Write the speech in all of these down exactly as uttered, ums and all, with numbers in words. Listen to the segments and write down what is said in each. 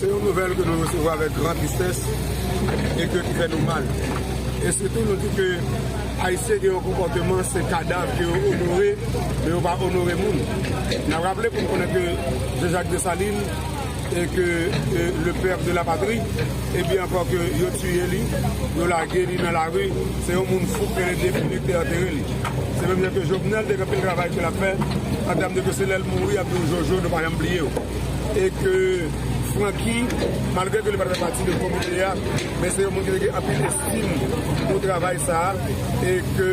Se yon nouvèl ke nou resevwa avèk gran tristès e ke ki fè nou mal. E sitou, nou di ke Ayisyen gen yon konpòteman, se kadav ke yo onore, men yo pa onore moun. N ap raple pou n konnen ke Jean-Jacques Dessalines e ke, e, le père de la patrie, ebyen ankò ke yo tiye li, yo lage li nan lari, se yon moun fou ki rele Defile ki te antere li. Se menm jan ke Jovenel te gen anpil travay ke l ap fè, an tèm de ke se lè l mouri, y ap di w Jojo, nou pa janm bliye w. E ke Francky, malgre ke li pa t fè pati de komite a, men se yon moun ki te gen anpil estim pou travay sa a, e ke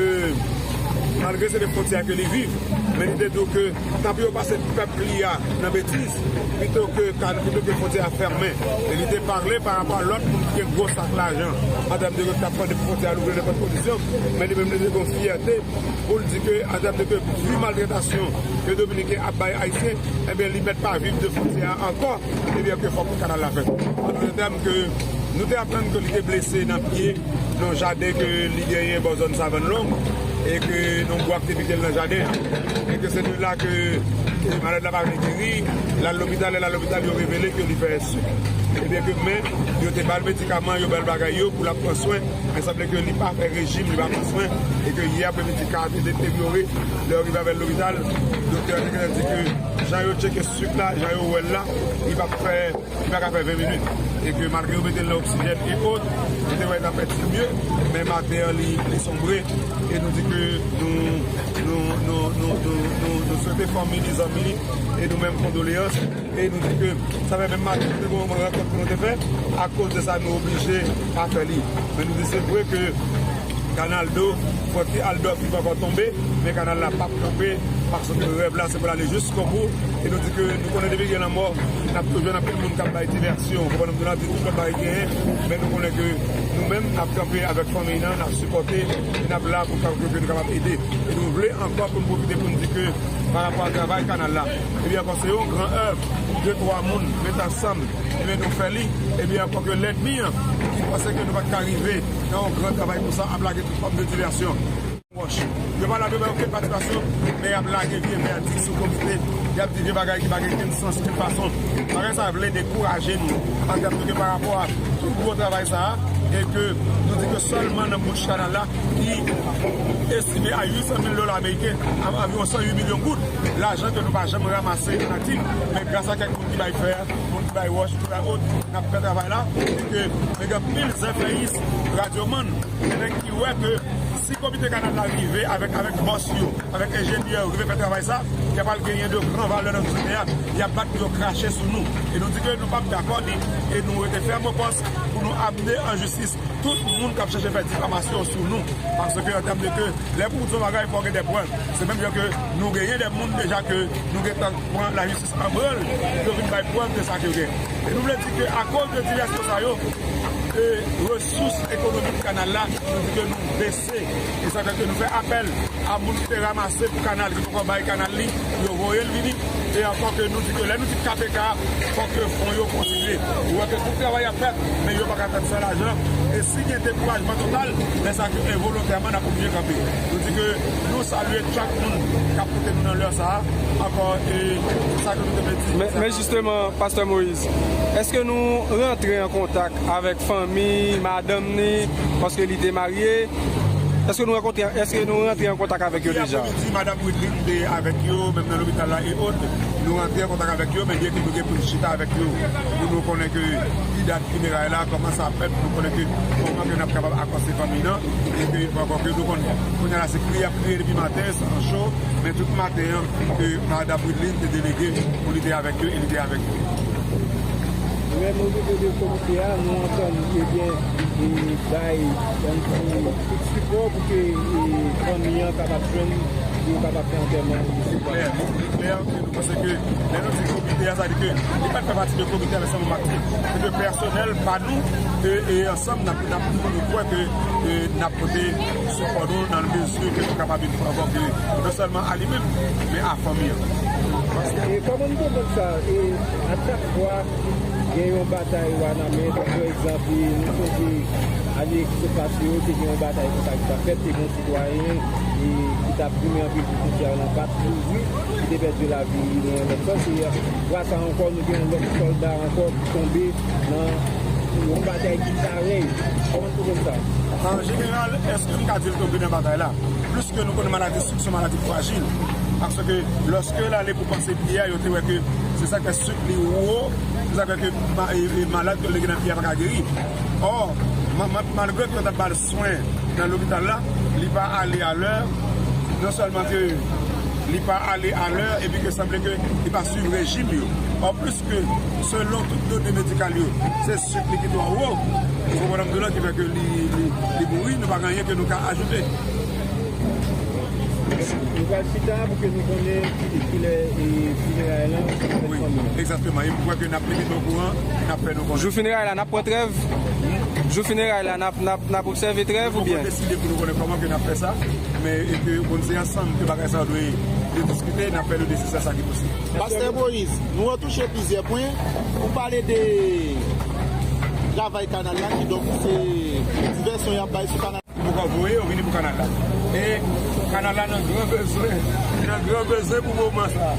malgre se de fwontyè ke li viv, men li te di w ke tanpri yo pase pèp li a nan betiz, pito ke, pito ke fwontyè a fèmen. E li te pale pa rapò a lòt moun ki gen gwo sak lajan, an tèm de yo t ap mande pou fwontyè a louvri nan nenpòt kondisyon, men li menm li te gen yon fyète pou l di ke, an tèm de ke vi maltrètasyon ke Dominiken ap bay Ayisyen, ebyen, li mèt pa viv de fwontyè a ankò, ebyen, ke fòk kanal la fèt. An dòt tèm, ke nou te aprann ke li te blese nan pye, nan jaden ke li genyen bò zòn Savann Long, e ke nan bwa ki te pike l nan jaden an. E ke se de la ke, e, malad la pa vle geri, l al lopital, lè l al lopital, yo revele ke li fè sik. Ebyen ke, men, yo te ba l medikaman, yo ba l bagay yo pou l ap pran swen, men sanble ke li pa fè rejim, li pa pran swen, e ke yè apremidi, ka a te deteryore, lè yo rive avè l lopital, doktè a te gentan di ke jan yo tcheke sik la, jan yo wè l la, li p ap fè li pa ka fè ven minit. E ke malgre yo mete l nan oksijèn e ot, nou te wè l t ap fè ti mye, men maten an li, li sonbre. E nou di ke nou, nou, nou, nou, nou, nou, nou swete fanmi li, zanmi li, e nou menm kondoleyans. E nou di ke sa fè menm maten, nou te gen yon rankont pou nou te fè. Akoz de sa, nou oblije pa fè li. Men nou di se vre ke Kanal do, Francky Aldov ki poko tonbe, men kanal la p ap kanpe, paske rèv la se pou l ale jiskobou. E nou di ke nou konnen depi gen lanmò, n ap toujou jwenn anpil moun k ap bay divèsyon. Ou konprann m di w la, di tout lòt bagay genyen, men nou konnen ke nou menm, n ap kanpe avèk fanmi nan, n ap sipòte, e n ap la pou ka-, ke nou kapab ede. E nou vle ankò pou n pwofite pou n di ke pa rapò a travay kanal la, ebyen ankò se yon gran èv, de twa moun met ansanm, ebyen nou fè li, ebyen ankò ke lènmi an ki panse ke nou pa t ka rive nan yon gran travay konsa ap lage tout fòm de divèsyon. Wòch. Yo pa la, yo pa okenn patisipasyon, men y ap lage vye vèdik sou komite, y ap di vye bagay ki pa gen okenn sans, okenn fason. Bagay sa vle dekouraje nou an tèm de ke pa rapò a tout gwo travay sa a, e ke nou di ke sèlman nan bouch kanal la, ki estime a uit san mil dola ameriken, a anviwon san uit milyon goud, lajan ke nou pa janm ranmase an Ayiti, men gras a kèk moun ki bay fè, moun ki bay wòch, moun ki bay ot, n ap fè travay la, e ke, e gen anpil zèfèyis, radyomann, nèg ki wè ke si komite kanal la rive avèk, avèk bòs yo, avèk enjenyè yo, rive fè travay sa, y ap al genyen de gran valè nan sosyete a, y ap bat pou yo krache sou nou. E nou di ke nou p ap dakò ni, e nou rete fèm o pòs pou nou amne an jistis tout moun k ap chèche fè difamasyon sou nou. Paske an tèm de ke lè pou w di yon bagay, fò w gen de prèv. Se menm jan ke nou genyen de moun deja ke nou gentan pran lajistis an branl, yo vin bay prèv de sa ke yo gen. E nou vle di ke akoz de divèsyon sa yo, e resous ekonomik kanal la, nou di ke nou bese. E sa fè ke nou fè apèl a moun ki te ranmase pou kanal, ki poko bay kanal li, yo voye l vini. E ankò ke nou di ke lè nou di K P K, fòk ke fon yo kontinye. Ou wè ke tout travay ap fèt, men yo pa ka fèt san lajan. E si gen dekourajman total, lè sa ke envolontèman n ap oblije kanpe. Nou di ke nou salye chak moun k ap koute nou nan lè sa a. Ankò, e sa ke nou te vle di. Men, men jisteman, Pastè Moïse, èske nou rantre an kontak avèk fanmi madanm ni, paske li te marye? Èske nou rankontre, èske nou rantre an kontak avèk yo deja? Yè apremidi, madanm Widline te avèk yo, menm nan lopital la e ot. Nou rantre an kontak avèk yo, men byen ke nou gen pou n chita avèk yo, pou nou konnen ke ki dat fineray la, kòman sa ap fèt, pou nou konnen ke kòman ke n ap kapab akonse fanmi nan, e ke ankò ke nou konn, kounye a la se kriye y ap kriye depi maten, san cho, men tout maten an, e madanm Widline te delege pou li te avèk yo, e li te avèk yo. Lè nou rive de komite a, nou antann, ebyen, e bay, donk, e, tout sipò pou ke, e, fanmi an kapab jwenn, pou yo kapab fè antèman an. Li klè, li, li klè ke nou panse ke lè nou di komite a, sa di ke li pa t fè pati de komite a, men se yon manm aktif. Se de pèsonèl pa nou, e, e ansanm, n ap, n ap, nou kwè ke, e, n ap pote sipò nou nan mezi ke nou kapab, yon fwa ankò, ke non sèlman a li menm, men a fanmi an. E kòman nou konprann sa? E a chak fwa gen yon batay Wanament, pa egzanp, e nou sonje ane ki sot pase yo, te gen yon batay konsa ki t ap fèt, te gen yon sitwayen, e ki T ap goumen anpil pou Frontyè a pa t louvri, ki te pèdi lavi li nan yon lòt sans. E fwa sa ankò, nou gen yon lòt sòlda ankò ki tonbe nan yon batay ki parèy. Kòman nou konn sa? An jeneral, èske m ka di l tonbe nan batay la? Pliske nou konnen maladi sik se yon maladi frajil. Paske lòske l ale pou panse pye a, yo te wè ke se sa k fè sik li wo, se sa k fè ke ma- e- e malad ke l te gen nan pye a pa ka geri. Ò, ma- ma- malgre ke yo t ap ba l swen nan lopital la, li pa ale alè. Non sèlman ke li pa ale alè, epi ke sanble ke li pa swiv rejim yo. An plis ke, selon tout done medikal yo, se sik li ki twò wo. Ou konprann m di w la, ki fè ke li, li, li mouri, nou pa gen anyen ke nou ka ajoute. Nou pral chita pou ke nou konnen ki, kilè, e, fineray lan ap fèt. Wi, egzakteman. E m kwè ke n ap mete nou okouran, n ap fè nou konnen. Jou fineray la, n ap pran trèv? Jou fineray la, n ap, n ap, n ap obsève trèv oubyen? Nou poko deside pou nou konnen kòman ke n ap fè sa, men e ke, bon, se ansanm ke bagay sa yo dwe, dwe diskite, n ap fè nou deside sa ki posib. Pastè Moïse, nou retouche plizyè pwen. Ou pale de travay kanal la, kidonk se divèsyon y ap bay sou kanal. Poko voye yo vini pou kanal la. E kanal la nan gran bezwen, nan gran bezwen pou moman sa a.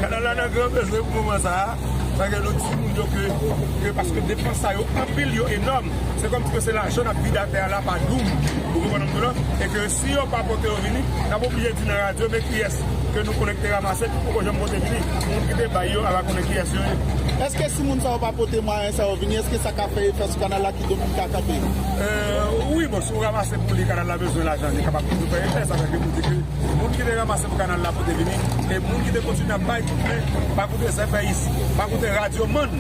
Kanal la nan gran bezwen pou moman sa a. Paske nou di moun yo ke, ke paske depans sa yo anpil, yo enòm. Se kòmsi ke se lajan n ap vide atè a la pa doum. Ou konprann m tou la? E ke si yo pa pote yo vini, n ap oblije di nan radyo, men kiyès ke nou konnen ki te ranmase, ki poko janm pote vini. Moun ki te bay yo, a pa konnen kiyès yo ye. Èske si moun sa yo pa pote mwayen sa yo vini, èske sa ka fè efè sou kanal la, kidonk li ka kanpe? Euh, wi, bon, si w ranmase pou li, kanal la bezwen lajan, li kapab toujou fè efè, sa vle di pou di ke moun ki te ranmase pou kanal la pote vini, e moun ki te kontinye ap bay kout men, pa koute Zèfèyis, pa koute Radyomann,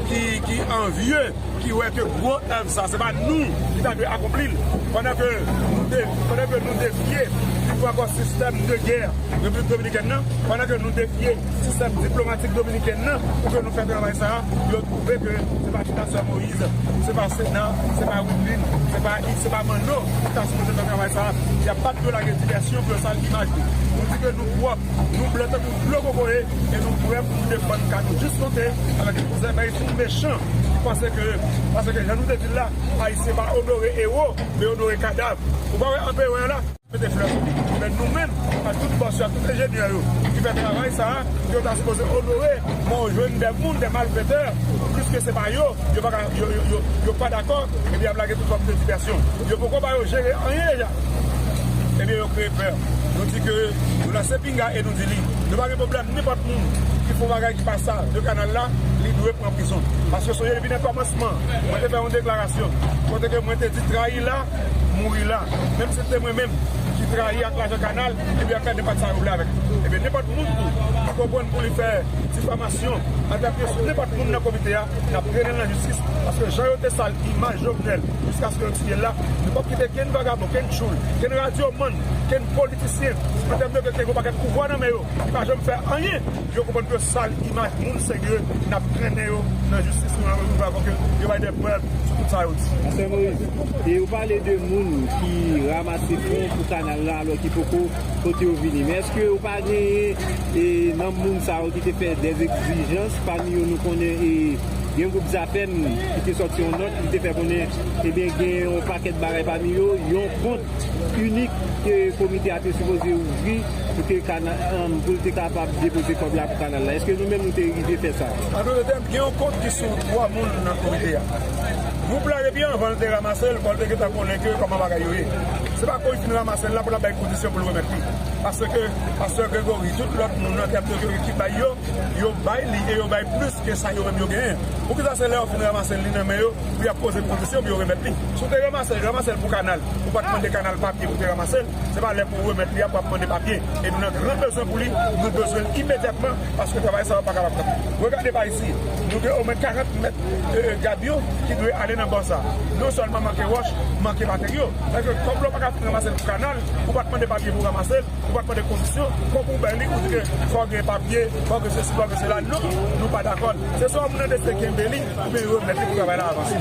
ki, ki anvye, ki wè ke gwo èv sa, se pa nou ki ta dwe akonpli l. Pandan ke nou de-, pandan ke nou defye, nou pran kò sistèm de gè Repiblik Dominikèn nan, pandan ke nou defye sistèm diplomatik dominiken nan, pou ke nou fè travay sa a, yo twouve ke se pa chita sè Moyiz, se pa Sena, se pa Widlin, se pa, se pa Manno ki ta sipoze fè travay sa a. Y ap bat yo lage divèsyon pou yo sal imaj nou. Nou di ke nou pwòp, nou blan tankou dlo kokoye, e nou prè pou nou defann ka nou jis kote avèk tout Zèfèyis mechan ki panse ke, paske jan nou te di l la, Ayisyen pa onore ewo, men onore kadav. Ou pa wè anperè a la? Mete flè sou li. Men nou menm, ak tout bòs yo, ak tout enjenyè yo ki fè travay sa a, yo ta sipoze onore, men w jwenn de moun, de malfetè, pliske se pa yo, yo pa ka, yo, yo, yo, yo pa dakò, epi y ap lage tout fòm de divèsyon. Yo poko ba yo jere anyen deja. Ebyen, yo kreye pè. Nou di ke nou lanse pinga e nou di li, nou pa gen pwoblèm, nenpòt moun ki fè yon bagay ki pa sa de kanal la, li dwe pran prizon. Paske sonje depi nan kòmansman, mwen te fè yon deklarasyon kote ke mwen te di trayi la, mouri la. Menm si se te mwen menm ki trayi ak lajan kanal, ebyen, ap fè nenpòt sa yo vle avèk li. Ebyen, nenpòt moun tou ki konprann pou li fè difamasyon, atake sou nenpòt moun nan komite a, n ap trennen l nan jistis, paske jan yo te sal imaj Jovenel jiskaske yo tiye l la, nou p ap kite kenn vagabon, kenn tchoul, kenn radyomann, kenn politisyen, an tèm de ke gen yon pakèt pouvwa nan men yo, ki pa janm fè anyen, yo konprann ke yo sal imaj moun serye, n ap trennen yo nan jistis, nou, nou, nou, nou, yo bay de prèv sou tout sa yo di. Pastè Moïse, e ou pale de moun ki ranmase fon pou kanal la, alò ki poko pote yo vini. Men èske ou pa genyen, e, nan moun sa yo ki te fè dèzegzijans, pami yo nou konnen, e, gen gwoup Zafèm ki te sòti yon nòt, ki te fè konnen, ebyen, gen yon pakèt bagay pami yo, yon kont inik ke komite a te sipoze ouvri pou ke kana-, um, pou l te kapab depoze kòb la pou kanal la. Èske nou menm nou te rive fè sa? An tout etap, gen yon kont ki sou twa moun nan komite a. Gwoup la, depi anvan l te ranmase l, fò l te gentan konnen ke kòman bagay yo ye. Se pa kon l fin ranmase l la pou l ap bay kondisyon pou l remèt li. Paske pastè Gregory, tout lòt moun nan tèt yo ki bay yo, yo bay li e yo bay plis ke sa yo menm yo genyen. Poukisa se lè yo fin ranmase l li nan men yo, pou y ap poze kondisyon pou yo remèt li? Si w te ranmase l, ranmase l pou kanal. Ou pa t mande kanal papye pou te ranmase l. Se pa lè pou w remèt li a pou ap mande papye. E nou nan gran bezwen pou li, nou bezwen l imedyatman, paske travay sa yo pa kapab kanpe. Regade pa isi, nou gen omwen karant mèt, e, e, gabyon ki dwe ale nan bò sa. Non sèlman manke wòch, manke materyo. Paske kòm lè w pa ka fin ranmase l pou kanal, ou pa t mande papye pou w ranmase l, ou pa t mande kondisyon, fòk ou bay li, ou di ke fò gen papye, fò gen sesi, fò gen sela. Non, nou pa dakò. Se swa moun nan deside kenbe li, oubyen yo remèt li pou travay la avanse.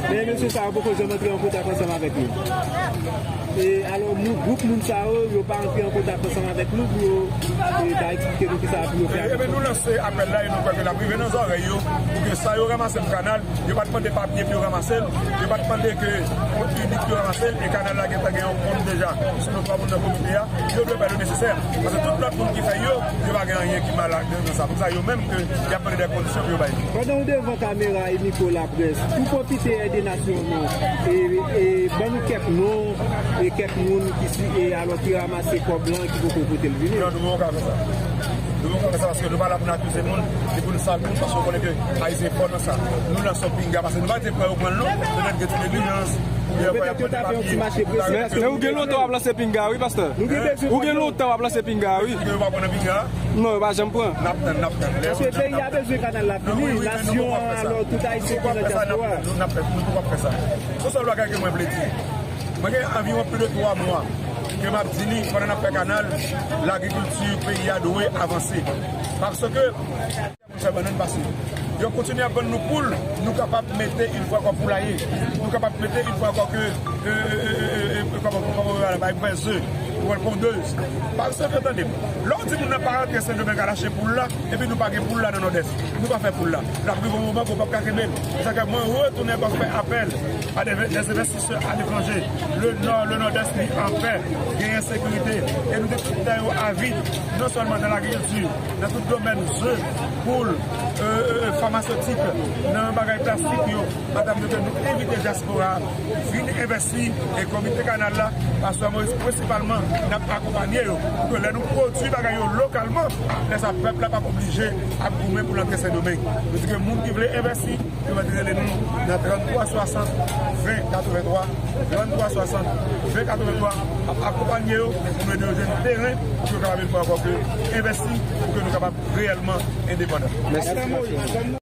Men mesye sa yo poko janm antre an kontak ansanm avèk nou. E alò, nou, gwoup moun sa yo, yo pa antre an kontak ansanm avèk nou pou yo, e, ta eksplike nou kisa pou yo fè avèk sa. Ebyen, nou lanse apèl la e nou kwè ke l ap rive nan zòrèy yo, pou ke sa yo ranmase pou kanal, yo pa t mande papye pou yo ranmase l, yo pa t mande ke kont inik pou yo ranmase l, e kanal la gentan gen yon kont deja sou non twa moun nan komite a, yo dwe fè le nesesè. Paske tout lòt moun ki fè yo, yo pa gen anyen ki mal nan sa. Pou sa, yo menm ke y ap mande de kondisyon pou yo bay. Pandan w devan kamera e mikwo laprès, ou pwofite ede nasyon an, e, e ban nou kèk non, e kèk moun ki si, e alò ki ranmase kòb lan ki poko pote l vini. Non, nou poko ka fè sa. Nou poko ka fè sa paske nou pa la pou n akize moun, ni pou n sal moun, paske w konnen ke Ayisyen fò nan sa. Nou lanse yon pinga, paske nou pa te pran yo pran l non, petèt gen ti neglijans, oubyen petèt yo ta fè yon ti mache prese. Men ou gen lontan w ap lanse pinga, wi, pastè. Nou gen bezwen. Ou gen lontan w ap lanse pinga, wi. Yo pa pran nan pinga. Non, yo pa janm pran. N ap tann, n ap tann. Paske peyi a bezwen kanal la fini, nasyon an, alò, tout Ayisyen ki nan dyaspora. Nou poko ap fè sa, n ap tann, n ap tann, nou poko ap fè sa. Se sèl bagay ke mwen vle di. Mwen gen anviwon plis de twa mwa ke m ap di li, pandan n ap fè kanal, lagrikilti peyi a dwe avanse. Paske moun fè bannann pase. Yo kontinye ap vann nou poul, nou kapab mete yon fwa ankò poulaye. Nou kapab mete yon fwa ankò ke, e, e, kòman, kòman, bay, bay ze, pou pondez. Paske, tande m, lè w di moun nan pa rantre Sendomeng al achte poul la, epi nou pa gen poul la nan Nòdès. Nou pa fè poul la. L ap rive yon moman ke w p ap ka kenbe l. Se sa k fè mwen retounen ankò fè apèl a des, des investisseurs à l'étranger. Le Nò, le Nòdès li an pè, genyen sekirite. E nou te tout tè yo avid, non sèlman nan lagrikilti, nan tout domèn, ze, poul, e, e, e, famasetik, nan bagay plastik yo. Madanm, nou te, nou envite dyaspora vin envèsti e komite kanal la, pastè Moïse prensipalman, n ap akonpanye yo. Pou ke lè nou pwodui bagay yo lokalman, lè sa pèp la p ap oblije ap goumen pou l antre Sendomeng. Nou di ke moun ki vle envèsti, yo mèt rele nou nan trannntwa swasant ven katrevenntwa, trannntwa swasant ven katrevenntwa, ap akonpanye yo pou nou ede yo jwenn teren pou yo kapab vin fè ankò ke envèsti pou ke nou kapab reyèlman endepandan. Mèsi.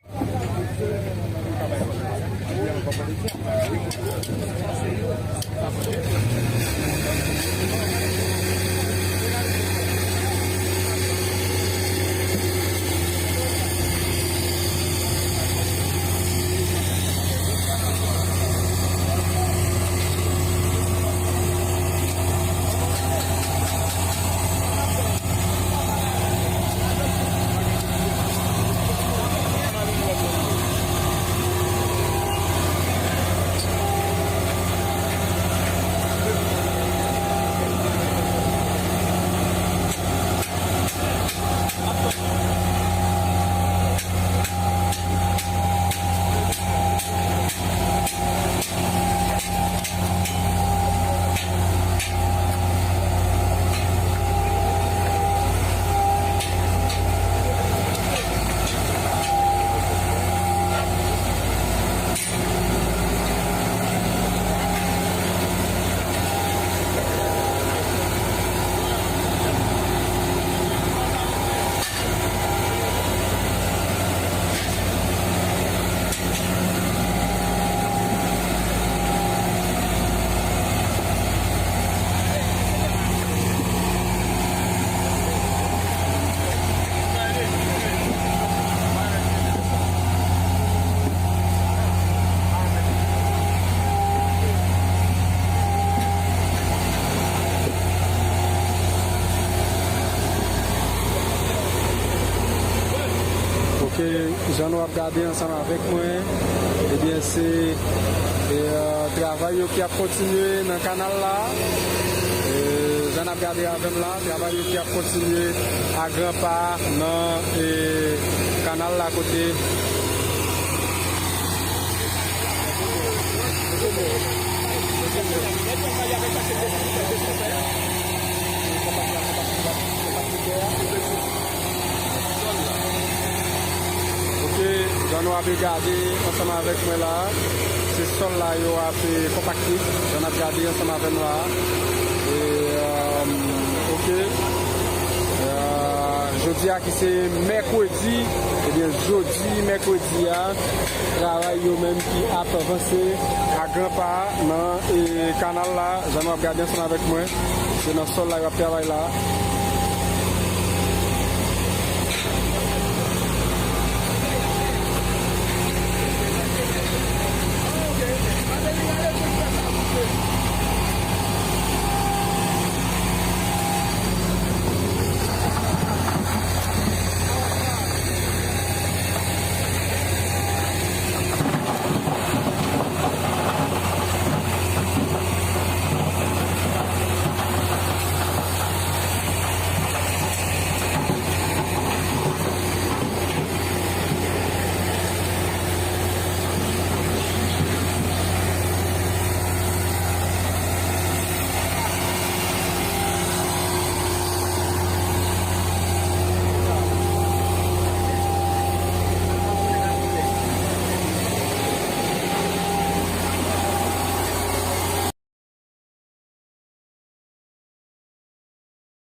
Ok, jan nou ap gade ansanm avèk mwen, ebyen, se, e, e, travay yo ki ap kontinye nan kanal la. E, jan n ap gade avè m la, travay yo ki ap kontinye a gran pa nan, e, kanal la kote Ok, jan nou ap gade ansanm avèk mwen la, se sòl la yo ap, e, konpakte, jan n ap gade ansanm avè m la. E, e, ok. E, jodi a ki se mèkredi, ebyen, jodi mèkredi a, travay yo menm ki ap vanse a gran pa nan, e, kanal la, jan nou ap gade ansanm avèk mwen, se nan sòl la yo ap travay la.